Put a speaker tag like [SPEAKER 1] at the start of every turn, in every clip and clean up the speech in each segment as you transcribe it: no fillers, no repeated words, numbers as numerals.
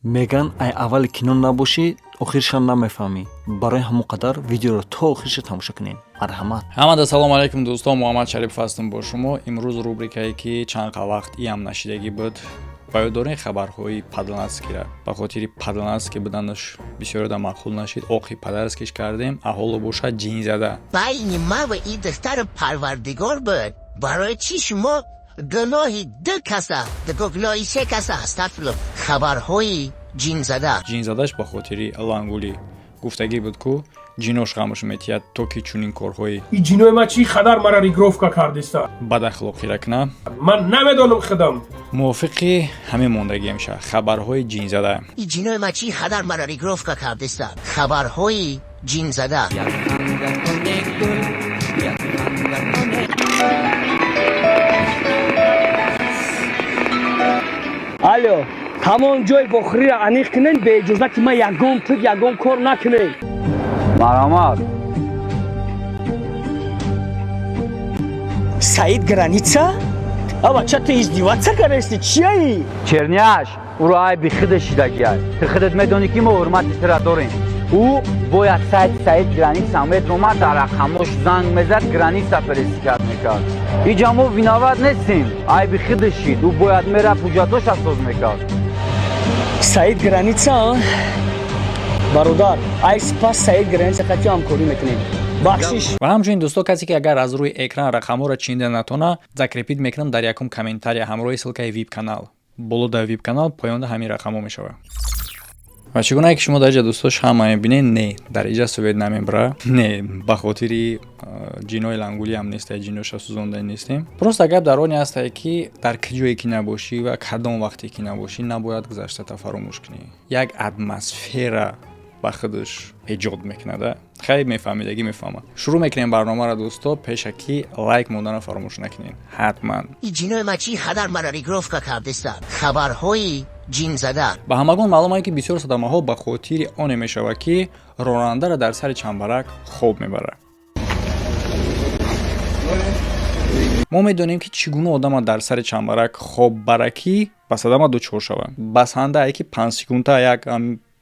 [SPEAKER 1] Меган, ай аввали кино набошӣ, охирша намефаҳмӣ. Барои ҳамон қадар видеоро то охирша тамошо кунед. Марҳамат.
[SPEAKER 2] Ҳамада салому алайкум, дӯстон. Муҳаммад Шарипов ҳастам бо шумо. Имрӯз рубрикае, ки чанд вақт иам нашидагӣ буд. Ба ёд дорем хабарҳои Падланадскира? Ба хотири Падланадский буданаш бисёре маъқул нашид, оқи падарскиш кардем. Аҳоло бошад, ҷинзада.
[SPEAKER 3] Байни ма ва ин духтари Парвардигор буд. Барои чӣ шумо гуноҳи ду каса, гуноҳи се каса, астағфирулло, хабарҳои ҷинзада.
[SPEAKER 2] Ҷинзадаш ба хотири Лангулӣ гуфтагӣ буд, ку ҷинош ғамаш метиҳад, то ки чунин корҳои
[SPEAKER 4] И ҷинои ма чӣ қадар мара регировка кардиста?
[SPEAKER 2] бадахлоқира кунам.
[SPEAKER 4] Ман намедонам худам.
[SPEAKER 2] Мувофиқи ҳамин мондагиам ша хабарҳои ҷинзада.
[SPEAKER 3] И ҷинои ма чӣ қадар мара регировка кардиста? Хабарҳои ҷинзада.
[SPEAKER 5] Алло, ҳамон ҷои бохириро аниқ кунен. Беиҷозати ман ягон тик, ягон кор накунен.
[SPEAKER 6] Марҳамат.
[SPEAKER 5] Саид граница? А бача, ту издеваться карести? Чияи?
[SPEAKER 6] Черняш, ӯро айби худаш шидагиай. Ту худат медонӣ, ки мо ҳурмати тура дорем. Ӯ бояд сайти Саид граница медромад, дар рақамош занг мезад, граница пересекать мекард. Иҷа мо виноват нестем, айби худаш шид. Ӯ бояд мерафт, ҳуҷҷатоша соз мекард.
[SPEAKER 5] Саид граница, бародар, ай спас Саид граница қати ҳамкорӣ мекунем. Бахшиш.
[SPEAKER 2] Ва ҳамчунин, дӯсто, касе ки агар аз рӯи экран рақамҳоро чинда натона, закрепить мекунам дар якум комментария ҳамроҳи ссылкаи вип канал. Боло дар вип канал, поёнда ҳамин рақамҳо мешавад. Ва чӣ гунае ки шумо дар иҷа, дӯсто, шама мебинед, не, дар иҷа совет намебара, не, ба хотири ҷинои Лангулиам несте, ҷиноша сӯзонда нестем. Просто гап дар оне ҳастае, ки дар куҷое ки набошӣ ва кадом вақте ки набошӣ, набояд гузаштата фаромӯш кунӣ. Як атмосфера ба худаш эҷод мекунада. Хай, мефаҳмидагӣ мефаҳмад. Шурӯъ мекунем барномаро, дӯсто. Пешакӣ лайк монданро фаромӯш накунед ҳатман.
[SPEAKER 3] И ҷинои ма чӣ қадар мара регировка кардиста? Хабарҳои ҷинзада.
[SPEAKER 2] Ба ҳамагон маълум ае, ки бисёр садамаҳо ба хотири оне мешавад, ки ронандаро дар сари чамбарак хоб мебарад. Мо медонем, ки чӣ гуна одама дар сари чамбарак хоб бара, ки ба садама дучор шавад. Басанда ае, ки 5 секунда як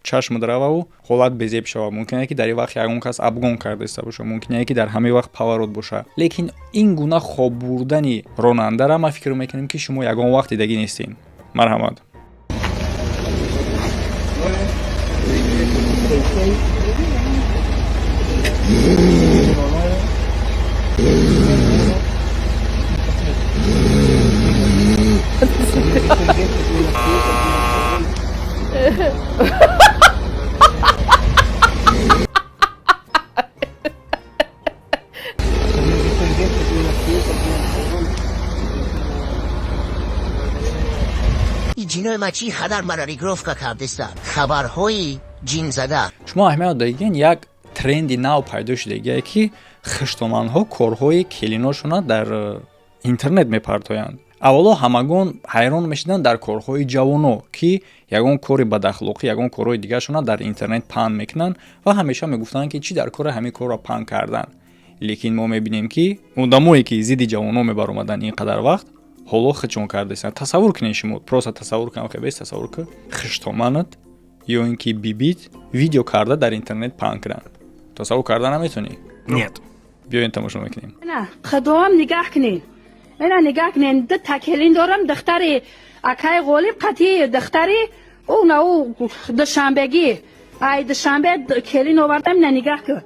[SPEAKER 2] чашм рававу ҳолат безеб шавад. Мумкин е, ки дар ин вақт ягон кас обгон карда иста боша, мумкин е, ки дар ҳамин вақт поворот боша, лекин ин гуна хоб бурдани ронандара ман фикр мекунем, ки шумо ягон вақт дидагӣ нестем. Марҳамат.
[SPEAKER 3] И ҷинои ма чӣ қадар мара регировка кардиста? Хабарҳои ҷинзада.
[SPEAKER 2] Шумо аҳамият додагин, як тренди нав пайдо шудагие, ки хиштоманҳо корҳои келиношона дар интернет мепартоянд. Аввало ҳамагон ҳайрон мешуданд дар корҳои ҷавоно, ки ягон кори бадахлоқӣ, ягон корҳои дигаршона дар интернет паҳн мекунанд ва ҳамеша мегуфтанд, ки чӣ дар кори ҳамин корро паҳн кардан. Лекин мо мебинем, ки одамое, ки зидди ҷавоно мебаромаданд ин қадар вақт, ҳоло худшон кардастанд. Тасаввур кунед шумо, просто тасаввур кунам, хебес тасаввур кун, хиштоманат ё ин ки бибит видео карда дар интернет паҳн кунанд. Тасаввур карда наметонӣ?
[SPEAKER 1] Нет.
[SPEAKER 2] Биёен, тамошо мекунем.
[SPEAKER 7] Ина худоам, нигаҳ кунед, ина нигаҳ кунед. Ду такелин дорам, духтари акаи Ғолиб қатъи духтари ӯ на ӯ Душанбегӣ, ай Душанбе келин овардам. Ина нигаҳ кун,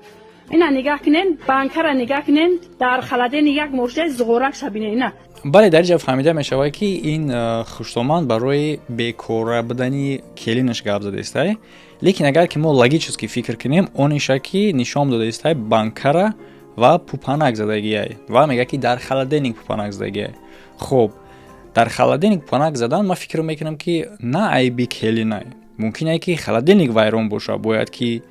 [SPEAKER 7] ина нигаҳ кунед, банкара нигаҳ кунед, дар холодильник як мошинаи зуғорак шабине, ина.
[SPEAKER 2] Бале, дар инҷа фаҳмида мешавад, ки ин хуштоман барои бекора будани келинаш гап задаистай. Лекин агар ки мо логически фикр кунем, он иша ки нишон додаистай банкара ва пупанак задагиай ва мегӯяд, ки дар холодильник пупанак задагиай. Хуб, дар холодильник пупанак задан, ман фикр мекунам, ки на айби келинай. Мумкин е, ки холодильник вайрон боша, бояд ки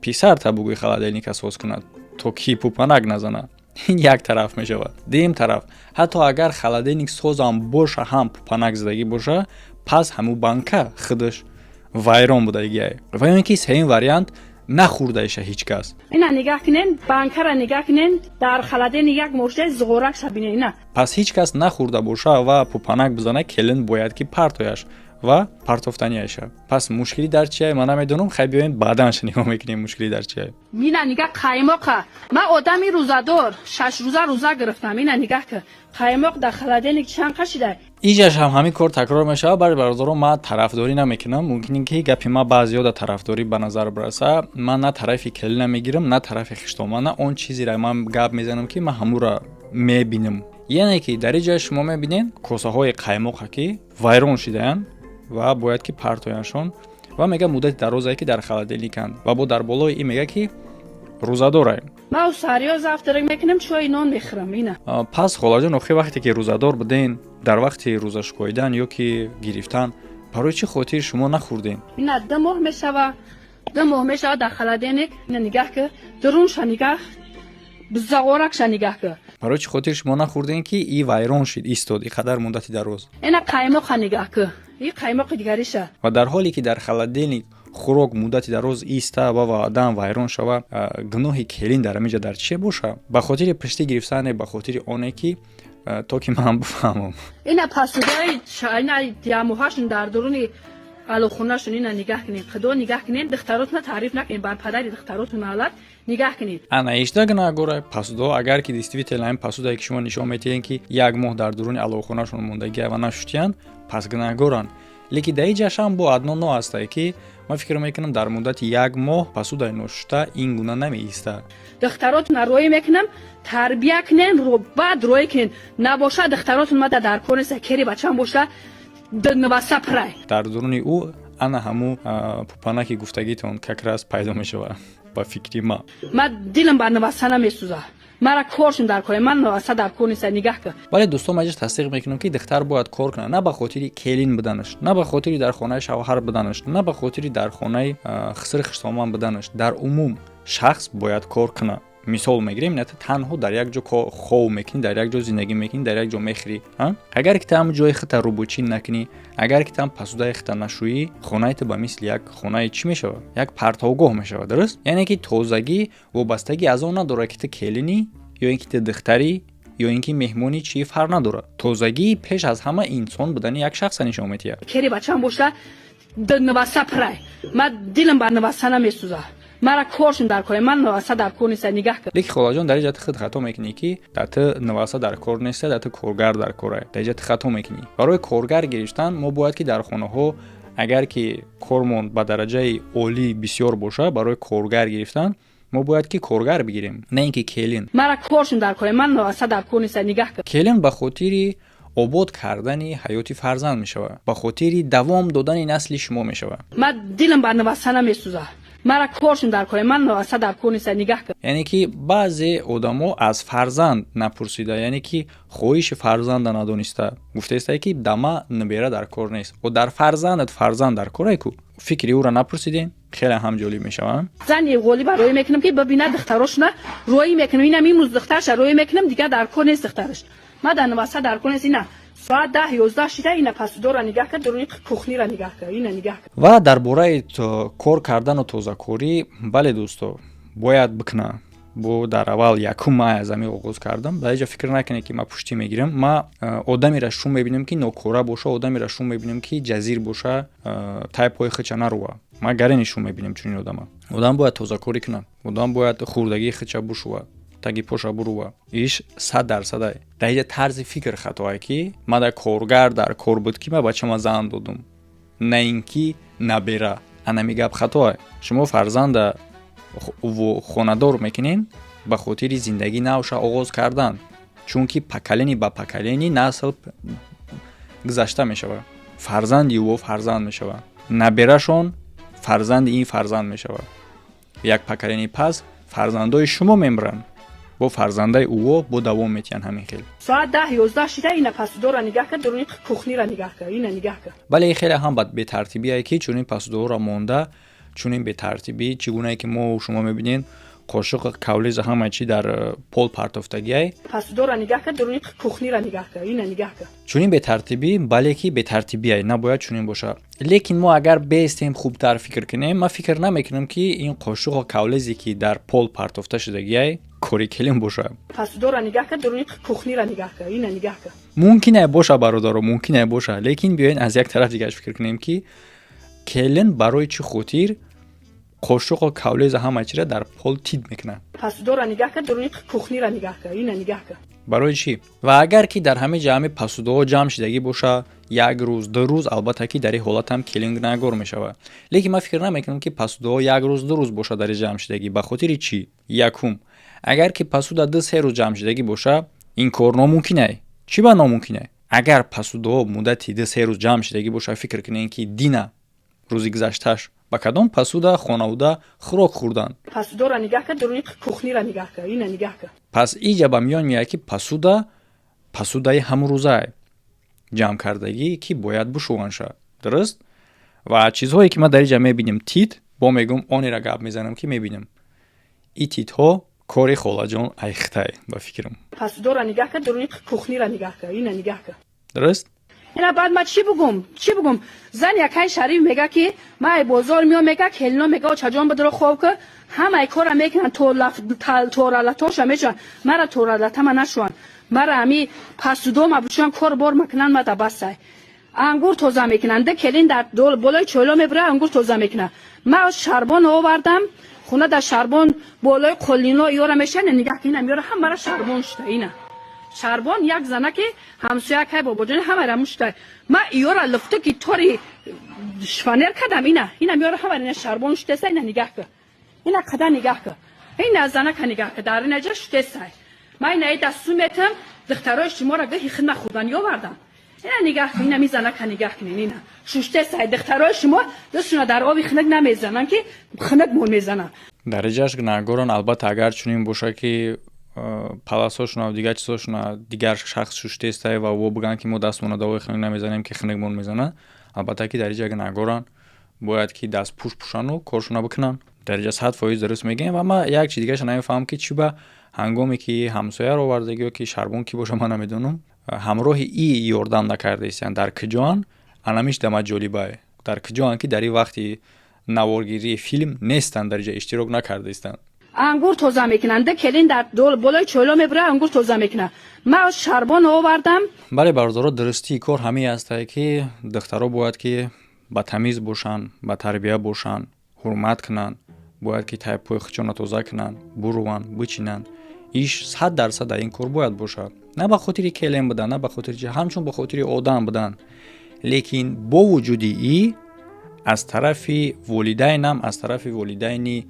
[SPEAKER 2] писарта бугӯи холодильника соз кунад, то ки пупанак назанад. Ин як тараф мешавад. Дуюм тараф, ҳатто агар холодильник созам боша ҳам пупанак задагӣ боша, пас ҳамун банка худаш вайрон будагиай. Ва ё ин ки сеюм вариант, нахӯрдаиша ҳеҷ кас.
[SPEAKER 7] Ина нигаҳ кунед, банкара нигаҳ кунед, дар холодильник як мошинаи зуғорак шабине, ина.
[SPEAKER 2] Пас ҳеҷ кас нахӯрда боша ва пупанак бизана, келин бояд ки партояш. Ва партофтанияша. Пас мушкилӣ дар чия, ман намедонам. Хай, биёем, баъданша нигоҳ мекунем, мушкилӣ дар чия.
[SPEAKER 7] Мина нигаҳ, қаймоқа. Ман одами рӯзадор, 6 рӯза рӯза гирифтам. Ина нигаҳ ки, қаймоқ дар холодильник чанд қашида.
[SPEAKER 2] Иҷаш ҳам ҳамин кор такрор мешавад. Бари бародарон, ман тарафдорӣ намекунам. Мумкин ки гапи ман баъзеёда тарафдорӣ ба назар бираса. Ман на тарафи келина мегирам, на тарафи хиштомана. Он чизеро ман гап мезанам, ки ман ҳамура мебинам. Яъне ки дар иҷа шумо мебинед косаҳои қаймоқа, ки вайрон шидаянд ва бояд ки партояншон, ва мега муддати дарозае ки дар холодильниканд, ва бо дар болои ин мега ки рӯзадорае.
[SPEAKER 7] Ман сариё завтрак мекунам, чой, нон мехӯрам, ина.
[SPEAKER 2] Пас, холаҷон, охи вақте ки рӯзадор буден, дар вақти рӯзашукоидан ё ки гирифтан, барои чӣ хотир шумо нахӯрдем?
[SPEAKER 7] Ина 2 моҳ мешава, 2 моҳ мешава дар холодильник. Ина нигаҳ ки, дурунша нигаҳ, бизағоракша нигаҳ ки.
[SPEAKER 2] Барои чӣ хотир шумо нахӯрдем, ки и вайрон шид, истод и қадар муддати дароз?
[SPEAKER 7] Ина қаймоқа нигаҳ ки, и қаймоқи дигариша.
[SPEAKER 2] Ва дар ҳоле ки дар холодильник хӯрок муддати дароз иста ва баъдан вайрон шава, гуноҳи келин дар ҳаминҷа дар чие боша? Ба хотири пиштӣ гирифтане, ба хотири оне ки то ки ман бифаҳмам.
[SPEAKER 7] Ина посудаи, ина ямоҳашон дар дуруни алохонашон. Ина нигаҳ кунед, худо, нигаҳ кунед, духтаротона таъриф накунед, бар падари духтаротон алат, нигаҳ кунед.
[SPEAKER 2] Ана ишта гунаҳгора посудо. Агар ки действительно ин посудае ки шумо нишон метиҳед, ки як моҳ дар дуруни алохонашон мондагия ва нашуштиянд, пас гунаҳгоранд. Лекин дар иҷашам бо одно но ҳастае, ки ман фикр мекунам, дар муддати як моҳ посудаи ношушта ин гуна намеиста.
[SPEAKER 7] Духтаротона роӣ мекунам, тарбия кунен, баъд роӣ кунен. Набошад, духтаротон мада дар кор неста, кери бачам боша, нваса прай.
[SPEAKER 2] Дар дуруни ӯ ана ҳаму пупанаки гуфтагитон как раз пайдо мешавад, ба фикри ман.
[SPEAKER 7] Ман дилам ба нваса намесӯза, мара коршун дар кор, ман нваса дар кор неста, нигаҳ кун.
[SPEAKER 2] Вале, дӯстон, маҷлис тасдиқ мекунам, ки духтар бояд кор кунад, на ба хотири келин буданаш, на ба хотири дар хонаи шавҳар буданаш, на ба хотири дар хонаи хисри хиштоман буданаш. Дар умум шахс бояд кор кунад. Мисол мегирем, на танҳо дар як ҷо хов мекунӣ, дар як ҷо зиндагӣ мекунӣ, дар як ҷо мехӯрӣ. Агар ки там ҷои хита рӯбучин накунӣ, агар ки там пасудаи хита нашӯӣ, хонаи ту ба мисли як хонаи чӣ мешавад? Як партовгоҳ мешавад, дуруст? Яъне ки тозагӣ вобастагӣ аз он надорад, ки ту келинӣ ё ин ки ту духтарӣ, ё ин ки меҳмони, чӣ фарқ надорад. Тозагӣ пеш аз ҳама инсон будани як шахса нишон медиҳад.
[SPEAKER 7] Кери бачам боша, нваса прай. Ман дилам ба нваса намесӯза, мара коршун дар кор, ман нваса дар кор неста, нигаҳ кун.
[SPEAKER 2] Лекин, холаҷон, дар иҷа ту худ хато мекунӣ, ки дар ту нваса дар кор неста, дар ту коргар дар кора. Дар иҷа ту хато мекунӣ. Барои коргар гирифтан мо бояд ки дар хонаҳо, агар ки кормон ба дараҷаи олӣ бисёр боша, барои коргар гирифтан мо бояд ки коргар бигирем, на ин ки келин.
[SPEAKER 7] Мара коршун дар кор, ман нваса дар кор неста, нигаҳ кун.
[SPEAKER 2] Келин ба хотири обод кардани ҳаёти фарзанд мешавад, ба хотири давом додани насли шумо мешавад.
[SPEAKER 7] Ман дилам ба нваса намесӯза, мара коршун дар кор, ман нваса дар кор неста, нигаҳ кун.
[SPEAKER 2] Яъне ки баъзе одамо аз фарзанд напурсида, яъне ки хоҳиши фарзанда надониста, гуфтаистае, ки дама набера дар кор нест. О, дар фарзандат фарзанд дар корае ку, фикри ӯро напурсидем. Хеле ҳам ҷолиб мешавад.
[SPEAKER 7] Зани ғолиба роӣ мекунам, ки бибинад духтарошона роӣ мекунам. Инам имрӯз духтарша роӣ мекунам, дигар дар кор нест духтараш. Ма дар нваса дар кор нест. Ина соат 10-11 шида, ина посудора нигаҳ кар, дуруни кухнира нигаҳ кар, ина нигаҳ кар.
[SPEAKER 2] Ва дар бораи кор кардану тозакорӣ, бале, дӯсто, бояд бикуна. Бо дар аввал якум май аз ҳамин оғоз кардам. Дар иҷа фикр накунед, ки ман пуштӣ мегирам. Ма одамеро шум мебинам, ки нокора боша, одамеро шум мебинам, ки ҷазир боша, тай пои хича нарува. Ман гарени шум мебинам чунин одама. Одам бояд тозакорӣ кунад, одам бояд хурдагии хича бушува, таги поша бурува. Иш 100%. Дар иҷа тарзи фикр хатоае, ки ма дар коргар дар кор буд, ки ма бачама зан додум, на ин ки набера. Анами гап хатоае. Шумо фарзанда хонадор мекунен ба хотири зиндагӣ навша оғоз кардан, чунки поколение ба поколение насл гузашта мешавад. Фарзанди ӯ фарзанд мешавад, наберашон фарзанди ин фарзанд мешавад. Як поколение пас фарзандои шумо мемиранд, бо фарзандаи ӯо бо давом метиҳанд ҳамин хел.
[SPEAKER 7] Соат 10-11 шида, ина посудора нигаҳ кар, дуруни кухнира нигаҳ кар, ина нигаҳ кар.
[SPEAKER 2] Бале, хеле ҳам бетартибие, ки чунин посудоро монда, чунин бетартибӣ, чӣ гунае ки мо шумо мебинед. Қошуқ, кавлиза, ҳама чи дар пол партофтагиай.
[SPEAKER 7] Посудора нигаҳ кар, дуруни кухнира нигаҳ кар, ина нигаҳ кар.
[SPEAKER 2] Чунин бетартибӣ, бале, ки бетартибиай, набояд чунин боша. Лекин мо агар бестем, хубтар фикр кунем, ман фикр намекунам, ки ин қошуқу кавлезе, ки дар пол партофта шудагиай, кори келин боша.
[SPEAKER 7] Посудора нигаҳ кар, дуруни кухнира нигаҳ кар, ина нигаҳ кар.
[SPEAKER 2] Мумкине боша, бародаро, мумкине боша, лекин биёен, аз як тараф дигараш фикр кунем, ки келин барои чӣ хотир қошуқу кавлеза, ҳама чира дар пол тид мекунад?
[SPEAKER 7] Посудора нигаҳ кар, дуруни кухнира нигаҳ кар, ина нигаҳ кар.
[SPEAKER 2] Барои чӣ? Ва агар ки дар ҳамаи ҷамъи посудаҳо ҷамъ шидагӣ боша як рӯз, 2 рӯз, албатта ки дар ин ҳолатам келин гунаҳгор мешавад. Лекин ман фикр намекунам, ки посудаҳо як рӯз, 2 рӯз боша дар ин ҷамъ шидагӣ. Ба хотири чӣ? Якум, агар ки посуда 2-3 рӯз ҷамъ шидагӣ боша, ин кор номумкинай. Чӣ ба номумкинай? Агар посудаҳо муддати 2-3 рӯз ҷамъ шидагӣ боша, фикр кунем, ки дина, рӯзи гузаштааш, ба кадом посуда хонавода хӯрок хӯрданд?
[SPEAKER 7] Посудора нигаҳ кар, дуруни кухнира нигаҳ кар, ина нигаҳ кар.
[SPEAKER 2] Пас иҷа ба миён меояд, ки посуда посудаи ҳамрӯзае ҷамъ кардагӣ, ки бояд бушуванд шавад, дуруст? Ва чизҳое, ки ман дар иҷа мебинем, тит бо мегӯм, онеро гап мезанам, ки мебинем, и титҳо кори холаҷон айхтай, ба фикрам.
[SPEAKER 7] Посудора нигаҳ кар, дуруни кухнира нигаҳ кар, ина нигаҳ кар.
[SPEAKER 2] Дуруст.
[SPEAKER 7] Ина баъд ма чӣ бугум, чӣ бугум? Зан якай Шариф мега, ки ма ай бозор меом, мега, келино мега, очаҷон, бидро хоб ки ҳамаи кора мекунанд, торалатоша мешаванд, мара торалатама нашаванд, мара ами посудома бушӯян, кор бор макунанд, ма да басай. Ангур тоза мекунанд, келин дар болои чойло мебура, ангур тоза мекунад. Ма шарбон овардам хона, дар шарбон болои қолино ёра мешаванд. Нигаҳ ки, инам ёра ҳамара шарбон шуда, ина шарбон. Як занаки ҳамсоя кай бобоҷони ҳамара мушта, ма иёра лифта ки тори шфанер кардам, ина инам ёра ҳамара ина шарбон шудеса. Ина нигаҳ ка, ина қадар нигаҳ ка, ина занака нигаҳ ка, дар инаҷа шудесай. Ма ина и дасту метам, духтарои шуморо гӯҳи хидма хӯрдан ёвардам. Ина нигаҳ кун, ина ми занака нигаҳ кунин, ина шуштесай. Духтарои шумо дастшуна дар оби хинак намезананд, ки хинак мон мезананд.
[SPEAKER 2] Дараҷааш гунаҳгоранд, албатта, агар чунин боша, ки паласҳошуна, дигар чизҳошуна дигар шахс шуштестай ва во бигӯянд, ки мо дастмона давои хинак намезанем, ки хинакмон мезанад, албатта ки дар иҷа гунаҳгоранд, бояд ки дастпӯш пӯшану коршуна бикунанд. Дар иҷа 100% дуруст мегӯем. Ва ман як чи дигараша намефаҳмам, ки чӣ ба ҳангоме ки ҳамсояро овардагӣ ё ки шарбон ки боша, ман намедонам, ҳамроҳи и ёрдам накардаистанд, дар куҷоанд? Анамиш дама ҷолибае, дар куҷоанд, ки дар ин вақти наворгирии филм нестанд, дар иҷа иштирок накардаистанд?
[SPEAKER 7] Ангур тоза мекунанд, келин дар болои чойло мебура, ангур тоза мекунад. Ма шарбон овардам.
[SPEAKER 2] Бале, бародаро, дурустии кор ҳамин ҳастае, ки духтаро бояд ки ба тамиз бошанд, ба тарбия бошанд, ҳурмат кунанд, бояд ки тайпои худшонро тоза кунанд, буруванд, бичинанд. Иш 100% дар ин кор бояд бошад, на ба хотири келен будан, на ба хотири чи, ҳамчун ба хотири одам будан. Лекин бо вуҷуди и аз тарафи волидайнам, аз тарафи волидайни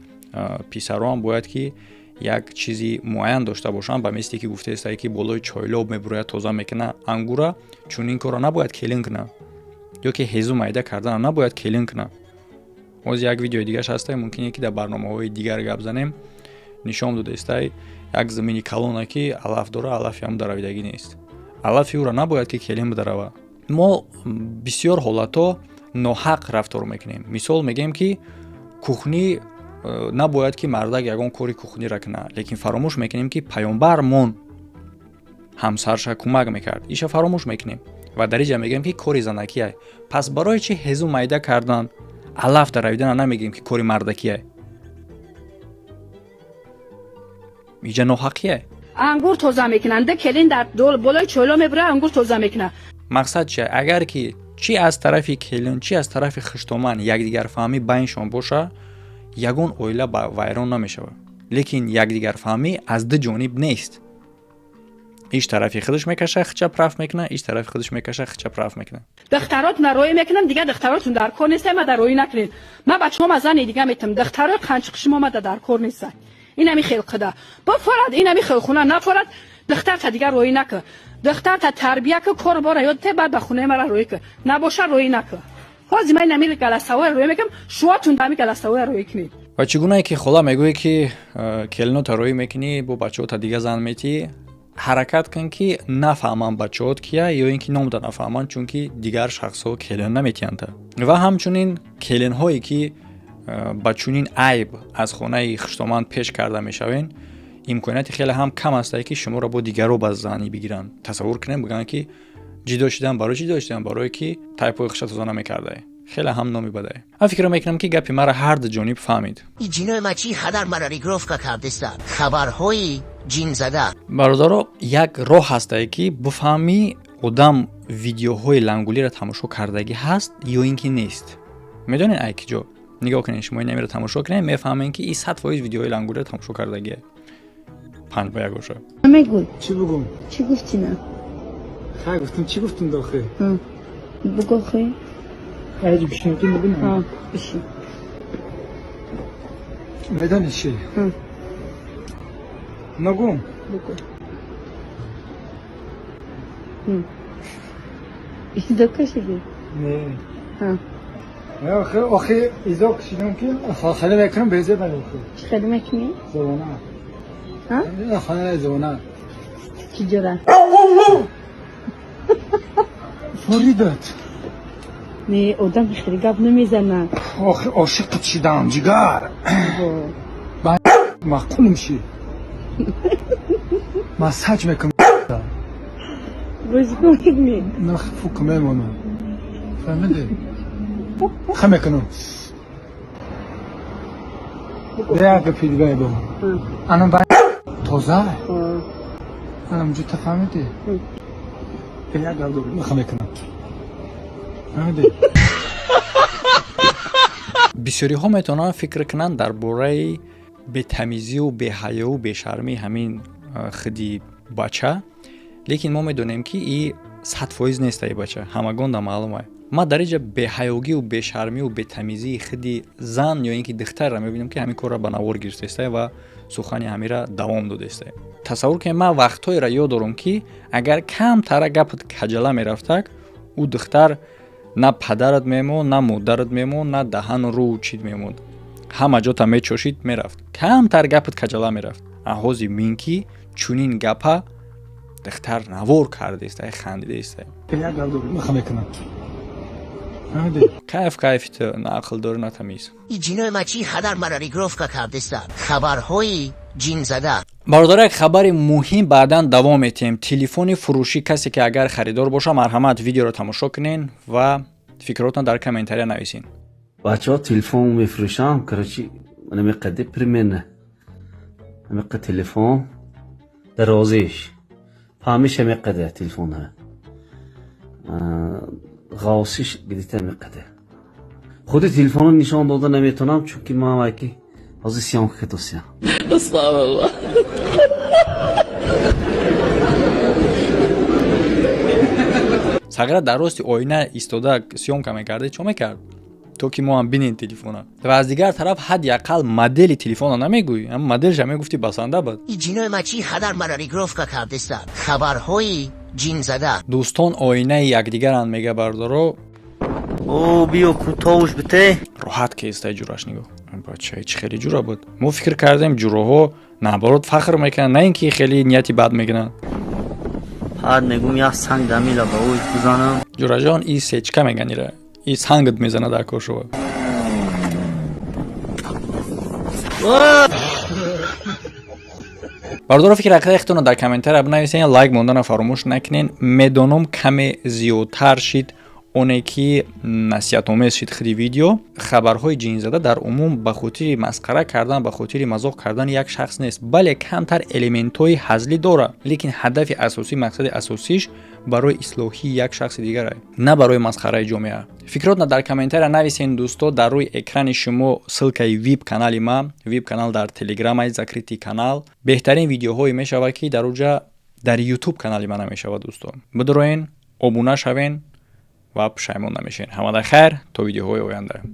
[SPEAKER 2] писароам бояд ки як чизи муайян дошта бошанд. Ба мисле ки гуфтаестае, ки болои чойлоб мебурояд, тоза мекунад ангура, чунин корро набояд келин кунад ё ки ҳезу майда карданам набояд келин кунад. Боз як видеои дигараш ҳастай, мумкине ки дар барномаҳои дигар гап занем. Нишон додаистай як замини калона, ки алаф дора, алафи ҳам даравидагӣ нест, алафи ӯро набояд ки келин бидарава. Мо бисёр ҳолатҳо ноҳақ рафтор мекунем. Мисол, мегӯем, ки кухни набояд ки мардак ягон кори кухнира кунад, лекин фаромӯш мекунем, ки паёмбармон ҳамсарша кӯмак мекард. Иша фаромӯш мекунем ва дар иҷа мегӯем, ки кори занакиай. Пас барои чӣ ҳезу майда кардан, алаф даравидана намегӯем, ки кори мардакиай? Иҷа ноҳақиай.
[SPEAKER 7] Ангур тоза мекунанд, келин дар болои чойло мебура, ангур тоза мекунад.
[SPEAKER 2] Мақсад чи? Агар ки чӣ аз тарафи келин, чӣ аз тарафи хуштоман якдигарфаҳмӣ байншон боша, ягон оила вайрон намешавад. Лекин якдигарфаҳмӣ аз ду ҷониб нест: иш тарафи худаш мекаша, хича прав мекуна, иш тарафи худаш мекаша, хича прав мекуна.
[SPEAKER 7] Духтаротона роӣ мекунам, дигар духтаротон дар кор неста, ма дар роӣ накунед. Ма бачаҳома зани дига метам, духтарои қанчиқиши ма дар кор неста. Инами хел қида бифорад, инами хел хуна нафорад. Духтарта дигар роӣ накӣ, духтарта тарбия ки, кор бора ёд те, баъд ба хонаи мара роӣ ки, набоша роӣ накӣ. Ҳозир ман инами галасавоя роӣ мекунам, шуотун ами галасавоя роӣ кунед.
[SPEAKER 2] Ва чӣ гунае ки хола мегӯе, ки келинота роӣ мекунӣ, бо бачаҳота дига зан метиҳӣ, ҳаракат кун, ки нафаҳманд бачаҳот кия ё ин ки номда нафаҳманд, чунки дигар шахсҳо келин наметиҳанд. Ва ҳамчунин келинҳое, ки Ба чунин айб аз хонаи хуштоманд пеш карда мешавен, имконияти хеле ҳам кам астае, ки шуморо бо дигаро ба занӣ бигиранд. Тасаввур кунем, бигӯянд, ки ҷидо шидан. Барои чӣ ҷидо шидан? Барое ки тайпои хуша тоза намекардае. Хеле ҳам номи бадае. Ман фикр мекунам, ки гапи маро ҳар ду ҷониб фаҳмид.
[SPEAKER 3] Ин ҷинои ма чӣ қадар мара регировка кардеста, хабарҳои ҷинзада.
[SPEAKER 2] Бародаро, як роҳ ҳастае, ки бифаҳмӣ, одам видеоҳои лангулиро тамошо кардагӣ ҳаст ё ин ки нест. Медонед, ай ки ҷо нигоҳ кунед? Шумо инамиро тамошо кунед, мефаҳмед, ки и 100% видеоҳои лангулиро тамошо кардагие. 5 ба 1 боша.
[SPEAKER 8] Мегӯй.
[SPEAKER 9] Чӣ бугум?
[SPEAKER 8] Чӣ гуфтӣ на?
[SPEAKER 9] Хай, гуфтум, чӣ гуфтум дохи?
[SPEAKER 8] Бугӯ хе.
[SPEAKER 9] Айҷи бишинам, ки мебинам.
[SPEAKER 8] Бишин.
[SPEAKER 9] Медонӣ чӣ? Нагум.
[SPEAKER 8] Бугӯ. Изо кашидӣ?
[SPEAKER 9] Не. Охи, изо кашидам, ки хеле мекунам, безеб.
[SPEAKER 8] Чӣ хеле мекунӣ?
[SPEAKER 9] Забона. Хона забона.
[SPEAKER 8] Чӣ ҷора?
[SPEAKER 9] Форидат.
[SPEAKER 8] Не, одам хеле гап намезанад.
[SPEAKER 9] Охи, ошиқат шидам, ҷигар. Маъқул мешӣ, массаж мекунам.
[SPEAKER 8] Бозӣ мекунӣ?
[SPEAKER 9] Нах, фук мемонам, фаҳмидӣ? Ха, мекунам. Як гапи дигае бо ана ба тоза анам ҷо та, фаҳмидӣ? Як гап дорам, ха, мекунам, фаҳмидӣ?
[SPEAKER 2] Бисёриҳо метавонанд фикр кунанд дар бораи бетамизию беҳаёву бешармии ҳамин хиди бача, лекин мо медонем, ки и 100% нест. Аи бача ҳамагонда маълум ай. Ман дар инҷа беҳаёгию бешармию бетамизии хиди зан ё ин ки духтарро мебинам, ки ҳамин корро ба навор гирифтаистае ва сухани ҳамира давом додаистае. Тасаввур кунед, ман вақтҳоеро ёд дорам, ки агар камтара гапат каҷала мерафтак, ӯ духтар на падарат мемонд, на модарат мемонд, на даҳану рӯ чид мемонд, ҳама ҷота мечошид, мерафт. Камтар гапат каҷала мерафт. Аҳози мин ки чунин гапа духтар навор кардаистай, хандидаистай.
[SPEAKER 9] Як гап дорам, ха, мекунам, фаҳмидӣ?
[SPEAKER 2] Кайф, кайфи ту, на ақл дорӣ, на тамиз.
[SPEAKER 3] Ин ҷинои ма чӣ қадар мара регировка кардеста, хабарҳои ҷинзада.
[SPEAKER 2] Бародар, як хабари муҳим, баъдан давом метиҳем. Телефони фурӯшӣ, касе ки агар харидор боша, марҳамат, видеоро тамошо кунен ва фикротон дар комментария нависен.
[SPEAKER 10] Бачаҳо, телефон мефурӯшам. Короче, намеқади, примерно ҳамиқа телефон дарозиш, паҳмиш ҳамиқаде телефонҳа, ғавсиш где-то ҳамиқаде. Худи телефонро нишон дода наметавонам, чунки ман вайки ҳозир съёмка кардосиям.
[SPEAKER 5] Астағфируллоҳ.
[SPEAKER 2] Сағира дар рости оина истода съёмка мекарда, чо мекард, то ки мо ҳам бинем телефона. Ва аз дигар тараф, ҳадди ақал модели телефона намегӯӣ, ам моделша мегуфти, басанда буд.
[SPEAKER 3] Ин ҷинои ма чӣ қадар мара регировка кардеста, хабарҳои ҷинзада.
[SPEAKER 2] Дӯстон оинаи якдигаранд, мега бардоро.
[SPEAKER 11] О, биё, кӯтоҳуш бите.
[SPEAKER 2] Роҳат кестай ҷураш, нигоҳ, бачаи чӣ хеле ҷура буд. Мо фикр кардем, ҷуроҳо наоборот фахр мекунанд, на ин ки хеле нияти бад мекунанд.
[SPEAKER 11] Ҳад мегум, як санг дамила ба ӯ бизанам.
[SPEAKER 2] Ҷураҷон, и сечка меган ира, и сангат мезана дар кор шува. Бародаро, фикр ақидаи худтонро дар комментария бинависен, лайк мондана фаромӯш накунен. Медонам, каме зиёдтар шид, оне ки насиҳатомез шид худи видео. Хабарҳои ҷинзада дар умум ба хотири масхара кардан, ба хотири мазоқ кардани як шахс нест. Бале, камтар элементҳои ҳазлӣ дорад, лекин ҳадафи асосӣ, мақсади асосиш барои ислоҳии як шахси дигар, на барои масхараи ҷомеа. Фикротна дар комментария нависен, дӯсто. Дар рӯи экрани шумо ссылкаи вип канали ма, вип канал дар телеграмаи, закрытый канал, беҳтарин видеоҳое мешавад, ки дар уҷа дар ютуб канали ма намешавад. Дӯсто, бидуроен, обуна шавен ва пушаймон намешавед. Ҳамада хайр, то видеоҳои оянда.